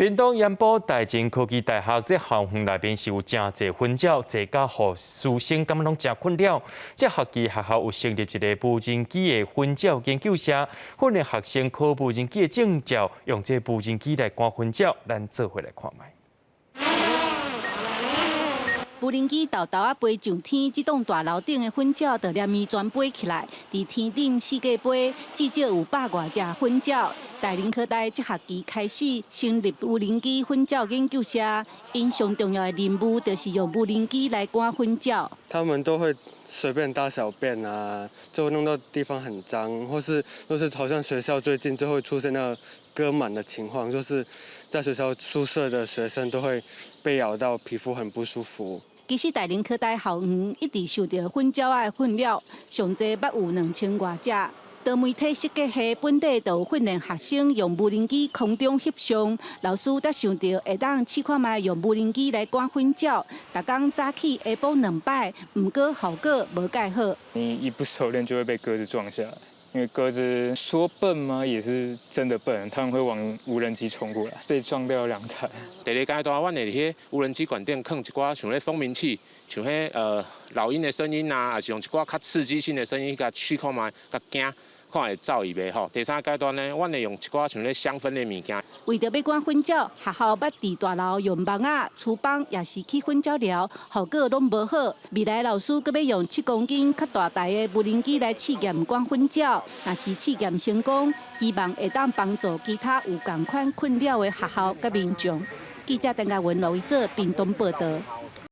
屏東鹽埔大正科技大學這校園內面是有誠濟蜂鳥，濟甲予師生感覺攏誠困擾。這學期學校有成立一个無人機的蜂鳥研究社，訓練學生考無人機的證照，用這無人機來趕蜂鳥。咱做伙來看覓。無人機沓沓仔飛上天，這棟大樓頂的蜂鳥就連綿全飛起來。佇天頂四界飛，至少有百外隻蜂鳥。大林科大這學期開始成立無人機蜂鳥研究社，𪜶上重要的任務就是用無人機來趕蜂鳥。他們都會隨便大小便啊，就會弄到地方很髒，或是就是好像學校最近就會出現那個割蟎的情況，就是在學校宿舍的學生都會被咬到，皮膚很不舒服。其實大林科大校園一直受著蜂鳥仔的困擾，上濟捌有兩千外隻。多媒體設計系本底就有訓練學生用無人機空中翕相，老師才想著會當試看覓用無人機來趕蜂鳥。逐工早起下晡兩擺，毋過效果無蓋好。你一不熟練就會被鴿子撞下來，因為鴿子說笨嗎？也是真的笨，他們會往無人機衝過來，被撞掉兩台。第二階段，阮會佇彼無人機管頂囥一寡像咧蜂鳴器，像彼老鷹的聲音啊，抑是用一寡較刺激性的聲音，共試看覓，共驚，看會走去袂吼。第三階段呢，阮會用一寡像咧香氛的物件。為著欲趕蜂鳥，學校捌佇大樓用網仔、廚房，抑是去蜂鳥寮，效果攏無好。未來老師閣欲用7公斤較大台的無人機來試驗趕蜂鳥，若是試驗成功，希望會當幫助其他有仝款困擾的學校佮民眾。記者鄧家文、羅維哲屏東報導。